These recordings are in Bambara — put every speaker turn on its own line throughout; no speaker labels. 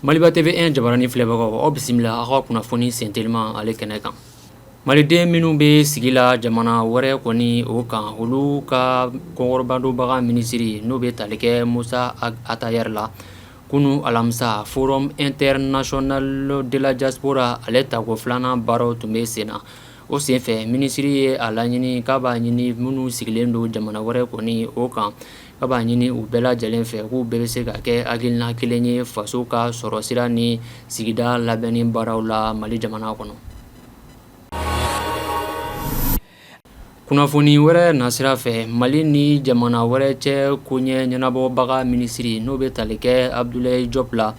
Maliba TV1 jabarani filɛbagaw, aw bisimila aw ka kunnafoni senteliman ale kɛnɛ kan. Maliden minnu bɛ sigi la jamana wɛrɛ kɔni o kan, olu ka kɔkɔrɔmadonbaga minisiri, n'o bɛ tali kɛ Musa Atayɛri la, kunun alamisa, Forum international de la diaspora ale tako filanan baaraw tun bɛ sen na. O senfɛ, minisiri ye a laɲini k'a b'a ɲini minnu sigilen don jamana wɛrɛ kɔni o kan, k'a b'a ɲini u bɛɛ lajɛlen fɛ k'u bɛɛ bɛ se ka kɛ hakilina kelen ye faso ka sɔrɔ sira ni sigida labɛnni baaraw la Mali jamana kɔnɔ. Kunnafoni wɛrɛ nasira fɛ, Mali ni jamana wɛrɛ cɛ koɲɛ ɲɛnabɔbaga minisiri, n'o bɛ tali kɛ Abdoulaye Diop la,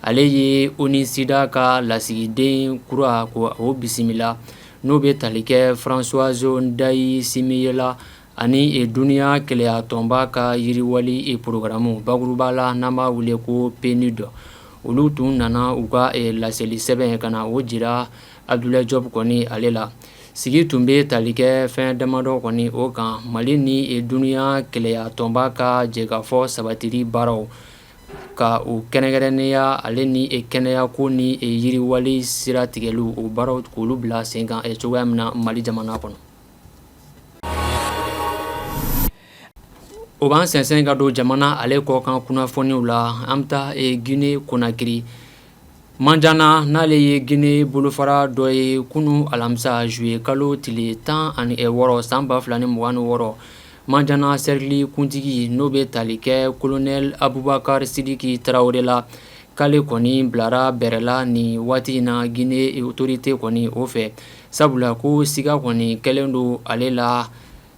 ale ye ONUSIDA ka lasigiden kura ko o bisimila, n'o bɛ tali kɛ Françoise Ndayishimiye la, ani duniya kelenya tɔnba ka yiriwali porogaramu bakuruba la, n'an b'a wele ko PNUD. Olu tun nana u ka laseli sɛbɛn ka na o jira Abdoulaye Diop kɔni ale la. Sigi tun bɛ tali kɛ fɛn damadɔ kɔni o kan, Mali ni duniya kelenya tɔnba ka jɛkafɔ sabatili baaraw ka u kɛrɛnkɛrɛnnenya, ale ni kɛnɛyako ni yiriwali siratigɛliw, o baaraw k'olu bila sen kan cogoya min na Mali jamana kɔnɔ. O b'an sɛnsɛn ka don jamana ale kɔkan kunnafoniw la. An bɛ taa Guinée Conakry. Mandiana, n'ale ye Guinée bolofara dɔ ye, kunun alamisa juillet kalo tile 16 san 2026, Mandiana cercle kuntigi, n'o bɛ tali kɛ colonel Abubakar Sidiki Tarawele la, k'ale kɔni bilara bɛrɛ la nin waati in na Guinée autorité kɔni o fɛ, sabula ko siga kɔni kɛlen don ale la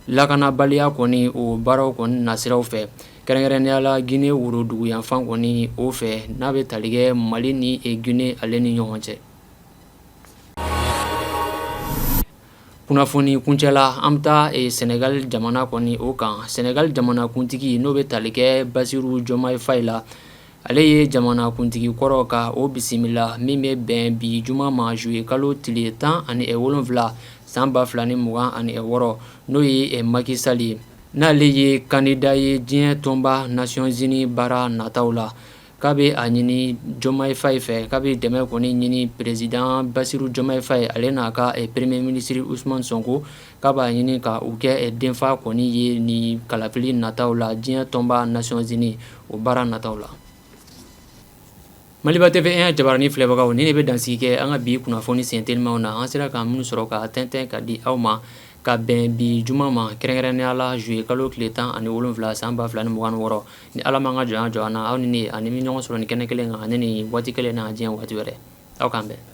lakanabaliya kɔni o baaraw kɔni nasiraw fɛ, kɛrɛnkɛrɛnnenya la Guinée woroduguyanfan kɔni o fɛ, n'a bɛ tali kɛ Mali ni Guinée ale ni ɲɔgɔn cɛ. Kunnafoni kuncɛ la, an bɛ taa Sénégal jamana kɔni o kan. Sénégal jamanakuntigi, n'o bɛ tali kɛ Bassirou Diomaye Faye la, ale ye jamanakuntigi kɔrɔ ka o bisimila, min bɛ bɛn bi juma ma juillet kalo tile 17 san 2026, n'o ye Macky Sall ye, n'ale ye candidat ye diɲɛ tɔnba Nations Unies baara nataw la, k'a bɛ a ɲini Diomaye Faye fɛ, k'a bɛ dɛmɛ kɔni ɲini président Bassirou Diomaye Faye, ale n'a ka premier ministre Ousmane Sonko, k'a b'a ɲini ka u kɛ denfa kɔni ye ni kalafili nataw la diɲɛ tɔnba Nations Unies o baara nataw la. Maliba TV1 jabarani filɛbagaw, nin de bɛ dansigi kɛ an ka bi kunnafoni sentelimaw na, an sera ka minnu sɔrɔ ka tɛntɛn ka di aw ma ka bɛn bi juma ma, kɛrɛnkɛrɛnnenya la juillet kalo tile 17 san 2026. Ni Ala m'an ka jɔnya jɔ an na, aw ni ne ani bɛ ɲɔgɔn sɔrɔ nin kɛnɛ kelen kan ani nin waati kelen na diɲɛ waati wɛrɛ. Aw k'an bɛn.